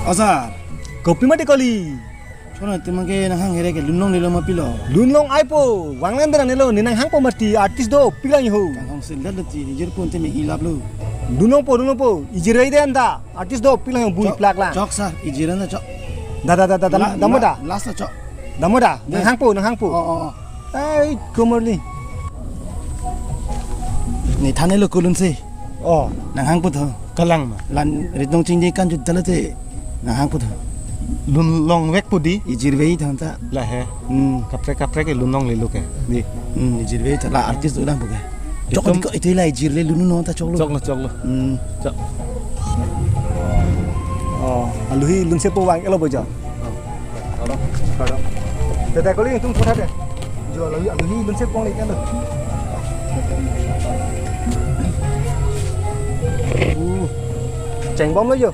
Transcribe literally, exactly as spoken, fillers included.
Asar. Kopi mati kali. Chona, tema ke nanghang here ke lunlonglelo ma pilo? Lunlong-aipo, vanglen de nangnelo, ne nanghangpo mati, artist dopik lang ho. Kanghong sel dat ti, ijir pon teme ilap lo. Lunlongpo, lunlongpo, ijir ai den da, artist dopik lang ho, bui Chok, plak lang. Chok sar, ijir an da chok. Da, da, da, da, dam-, La-, damo la-, da? Last la chok. Damo da? Yes. Nanghangpo, nanghangpo. Oh, oh, oh. Ai, komorli. Ne thanelo kulun se. Oh. Nanghangpo tho. Kalang ma? Lan ritong chingdi kan jut talo te. Nanghangpo tho. Lunlongvekpo di? Ijirve tha ta. La he. Hmm. Kaprek kaprek ke lunlonglelo ke. Di. Hmm, ijirve tha la artist ulang po ke. Chok Itum di ko ite la ijirle lunlong ta choklo. Choklo, choklo. Hmm. Chok. Oh, aluhi lunsepo vang-etlo boja. Tete kali tum thotha de. Jo aluhi, aluhi lunsepo vang-et lo. Uh. Chengbomlo jo.